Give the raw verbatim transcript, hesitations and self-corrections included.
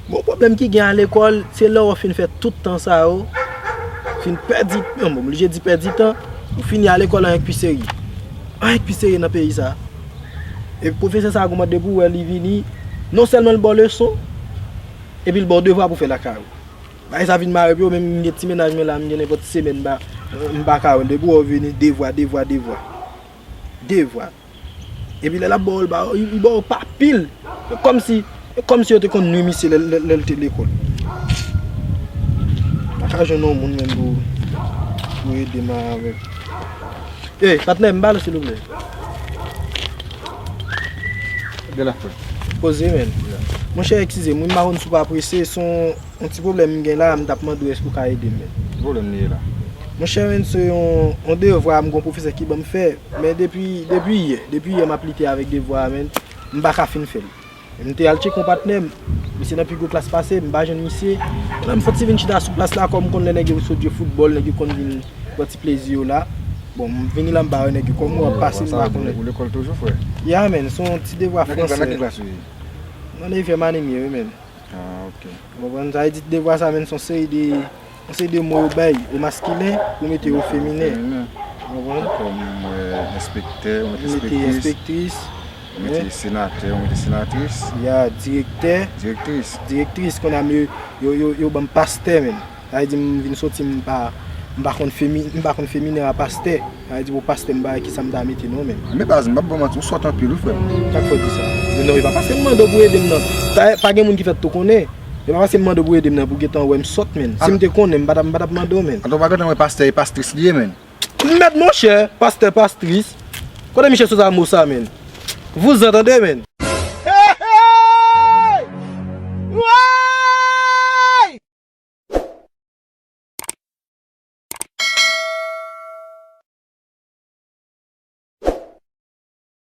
Bon, pwoblèm ki gen a lekòl, se lè w fin fè tout tan sa yo, fin pèdi, non, m oblije di pèdi tan, ou fini a lekòl anyen k pi serye. Anyen k pi serye nan peyi sa. E pwofesè sa a gouman depi w wè li vini, non sèlman l ba w leson, epi l ba w devwa pou fè lakay ou. Bagay sa vin mare pye w, menm m gen ti mennaj mwen la, m gen nenpòt semèn m pa, m pa ka wè l. Depi w wè w vini, devwa, devwa, devwa. Devwa. Epi lè l ap ba w, l ba w, li ba w pa pil. E kòmsi, e kòmsi yo te konn nwi misye lè, lè, lè l te lekòl. M pa ka jwenn yon moun menm pou, pou ede m avèk. Ey, patnè, m ba l silvouplè. De la frè. Poze, men. Monchè, eskize m, wi, m pa konn si w pa prese, se yon, yon ti pwoblèm m gen la, m t ap mande w èske w ka ede m, men. Ki pwoblèm li ye la? Monchè, men, se yon, yon devwa m gen yon pwofesè ki ban m fè, men depi, depi yè, depi yè m ap lite avèk devwa a, men, m pa ka fin fè l. M te al tcheke yon patnè m, misye nan pi gwo klas pase m, m pa jwenn misye. Lè m soti vin chita sou plas la, kòm m konn lè nèg yo sot jwe foutbòl, nèg yo konn vin pran ti plezi yo la. Bon, m vini la, m pa wè nèg yo. Kòm m wè ap pase, m pa konnen. Ou lekòl toujou, frè? Ya, men, se yon ti devwa fransè. Nan ki klas ou ye? Nan nevyèm ane m ye, wi, men. Ah, ok. Ou konprann? Sa vle di devwa sa, men, se yon seri de, yon seri de mo yo bay o maskilen pou mete o feminen. Feminen. Ou konprann? Kòm, euh, enspektè, ou mete enspektris. Enspektris. Ou mete senatè, ou mete senatris. Ya, direktè. Direktris. Direktris, kounye a m yo, yo, yo, yo ban m pastè, men. Sa vle di m vin soti, m pa, m pa konn femi-, m pa konn feminen a pastè. Sa vle di pou pastè m pa wè kisa m ta mete non, men. Men baz, m p ap ba w manti, ou sòt anpil wi, frè m. Sa k fè w di sa? Non, e pa paske m mande w pou ede m nan. Pa, pa gen moun ki fèt tou konnen. E pa paske m mande w pou ede m nan pou gentan wè m sòt, men. Si m te konnen, m pa t ap, m pa t ap mande w, men. Atò, w pa gentan wè pastè e pastris li ye, men. Mèd monchè, pastè, pastris. Kote misye sot a mo sa, men? Vouzan, tande, men.